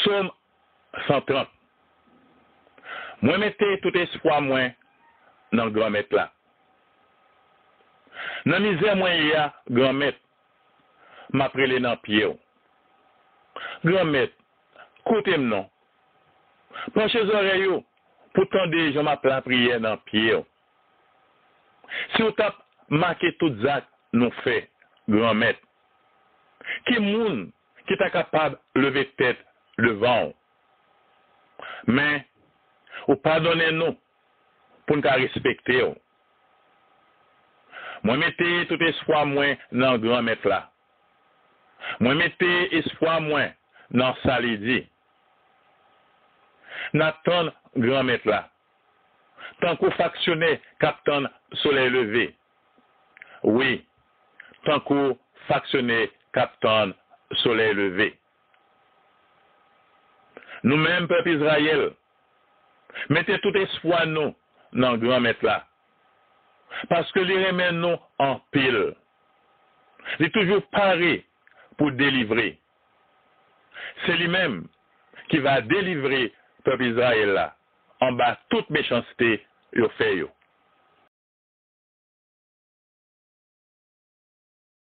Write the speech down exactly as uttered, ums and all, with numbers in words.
Sòm san trant. Mwen mete tout espwa mwen nan Granmèt la. Nan mizè mwen ye a, Granmèt, m ap rele nan pye w. Granmèt, koute m non. Panche zòrèy ou pou tande jan m ap lapriyè nan pye w. Si w t ap make tout zak nou fè, Granmèt, ki moun ki ta kapab leve tèt devan w? Men, ou padonnen nou pou n ka respekte w. Mwen mete tout espwa mwen nan Granmèt la. Mwen mete espwa mwen nan sa li di. N ap tann Granmèt la, tankou faksyonè k ap tann solèy leve. Wi, tankou faksyonè k ap tann solèy leve. Nou menm, pèp Izrayèl, mete tout espwa nou nan Granmèt la, paske li renmen nou anpil. Li toujou pare pou delivre. Se li menm ki va delivre pèp Izrayèl la anba tout mechanste yo fè yo.